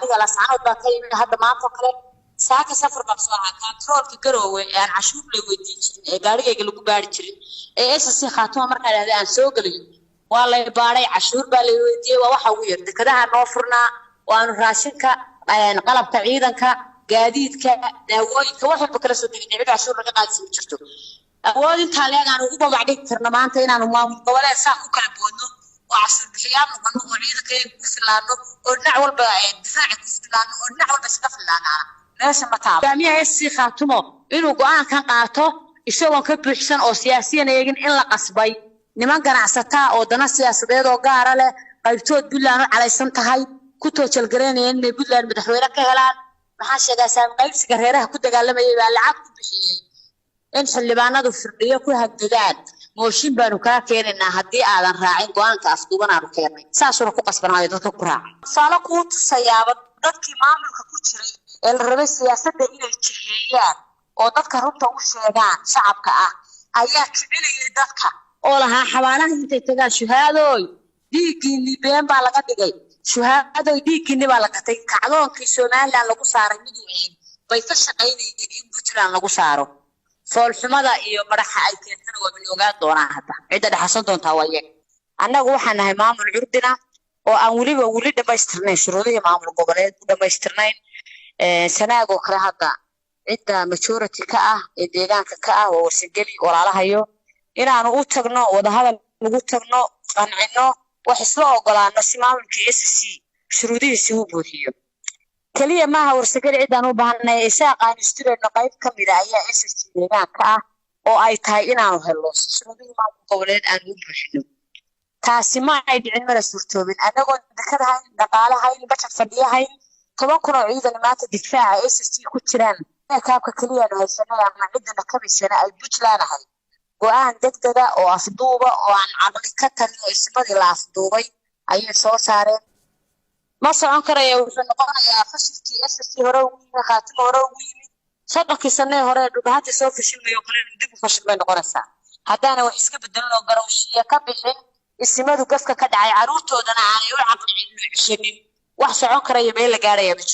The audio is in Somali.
Aniga Laascaanood baan ka yimid hadda maanta oo kale. Saaka safar baan soo ahaa. Kantaroolka Garoowe ee aan cashuur la weydiin jirin, ee gaarigayga lagu baari jirin, ee SSC Khaatuma markaan idhahday aan soo gelayo, waa lay baadhay, cashuur baa lay weydiiyey. Waa waxa ugu yar. Dekadaha noo furnaa waanu raashinka, qalabka ciidanka, gaadiidka, daawooyinka, wax walba kala soo degay. Cid cashuur laga qaadisi ma jirto. Awood intaa leeg aan ugu babac dhigi karno maanta inaanu maamul goboleed saa ku kala boodno oo cashuur bixiyaal noqono oo ciidanka ku filaano oo dhinac walba difaaca ku filaano oo dhinac walba iskaga filaanaana meesha ma taabo. Hogaamiyaha SC Khaatumo inuu go-aankan qaato isagoon ka buuxsan oo siyaasiyan eegin in la qasbay niman ganacsataa oo dana siyaasadeed oo gaara leh, qaybtood Puntland u calaysan tahay, ku toojalgaraynayeen inay Puntland madaxweyne ka helaan. Maxaa sheegaa, saami qaybsiga reeraha ku dagaalamayay baa lacag ku bixiyey in xildhibaanadu firdhiyo ku hagdadaan: "Mooshin baanu kaa keenaynaa haddii aadan raacin go-aanka afduuban aanu keennay." Saasuna ku qasbanaayo dadka ku raaca. Tusaale kuu tusayaaba, dadkii maamulka ku jiray ee la rabay siyaasadda inay jiheeyaan oo dadka runta u sheegaan shacabka ah ayaa kicinayay dadka oo lahaa xabaalaha intay tagaan: "Shuhaadooy, dhiiggiinni been baa laga dhigay. Shuhaadooy, dhiiggiinni baa la gatay." Kacdoonkii Somaliland lagu saaray miduu eeg bay ka shaqaynayeen in Puntland lagu saaro. Foolxumada iyo madaxa ay keentana waa min ogaan doonaa. Hadda cidda dhexasan doontaa waa iyaga. Annagu waxaan nahay maamul curdina oo aan weliba weli dhammaystirnayn shuruudihii maamul goboleed u dhammaystirnayn. Sanaag oo kale hadda cidda majority ka ah ee deegaanka ka ah waa Warsangeli walaalahayo. Inaanu u tagno, wadahadal ugu tagno, qancino, wax isla ogolaano si maamulkii SC shuruudihiisi u buuxiyo. Keliya maaha Warsangeli ciddaan u baahanay. Isaaq aanu istirayno qayb ka mida ayaa SC deegaanka ah oo ay tahay inaanu helno si shuruudihii maamul goboleed aanu u buuxino. Taasi ma ay dhicin, mana suurtoobin. Annagoo dekad hayn, dhaqaale hayn, budget fadhiyo hayn, 10,000 oo ciidan maanta difaaca SSC ku jiraan, kaabka keliyaanu haysanay ama ciddana kabaysana ay Puntland ahay, go-aan degdega oo afduuba oo aan caqli ka talin oo ismadii la afduubay ayay soo saareen. Ma socon karaya. Wuxuu noqonayaa fashilkii SSC hore ugu yimi, Khaatimo hore ugu yimid 30kii sanee hore, Dhulbahanta soo fashilmayo kale dib u fashilmay noqonaysaa haddaana wax iska bedelin oo garowshiya ka bixin isimadu gafka ka dhacay, caruurtoodana aanay u caqli celin oo ceshanin. Wax socon karaya, meel la gaaraya ma jirto.